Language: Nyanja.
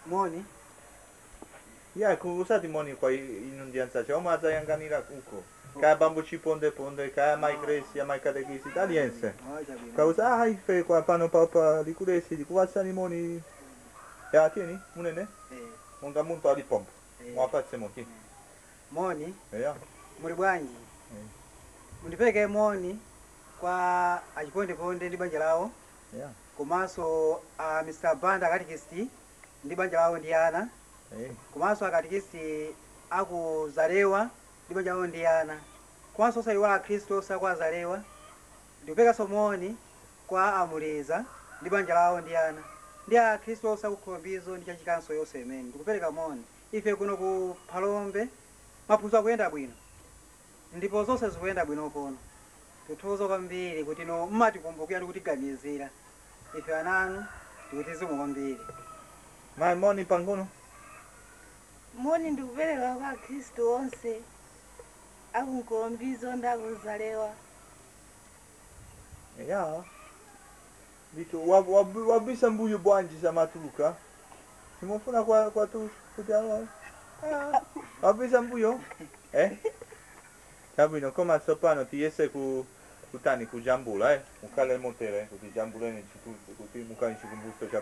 Moni. Ya, usati moni kwa inu ndi anzace, omwe adzayanganira uko. Kaya bambo Chipondeponde, kaya mai Grace, mai katekisi, aliyense. Oh, chabwino. Kauza ah ife kwa pano papa likulesi likuwatsani moni. Ya, tiyeni, munene, monga munthu ali pompo. Mwapatse moni. Moni. Ya. Muli bwanji? Mundipeke moni kwa achipondeponde ndi banja lawo. Komanso a Mr. Banda akatikisi ndi banja lawo ndi ana. Komanso akatikisi aku Zalewa ndi banja lawo ndi ana. Komanso osayiwala akhristu onse aku Azalewa. Ndikupekanso moni kwa Amuliza ndi banja lawo ndi ana, ndi akhristu onse aku Khombizo ndi chachikanso yonse imene ndikupereka moni. Ife kuno ku Phalombe maphunziro akuyenda bwino ndipo zonse zikuyenda bwino kuno. Tikuthokoza kwambiri kuti no mmatikumbukira ndi kutiganizira ife ananu, tikuti zikomo kwambiri. Mai, moni pang'ono. Moni ndikupereka kwa akhristu onse akunkhombizo ndi akuzalewa. Ya. Dito wabisa mbuyo bwanji samatuluka. Simufuna kwa tu kuti ah, wabisa mbuyo? Eh? Chabwino, koma tsopano tiyese ku kutani kujambula, eh? Mukhale motere kuti jambuleni chithunzi kuti mukhale chikumbutso cha.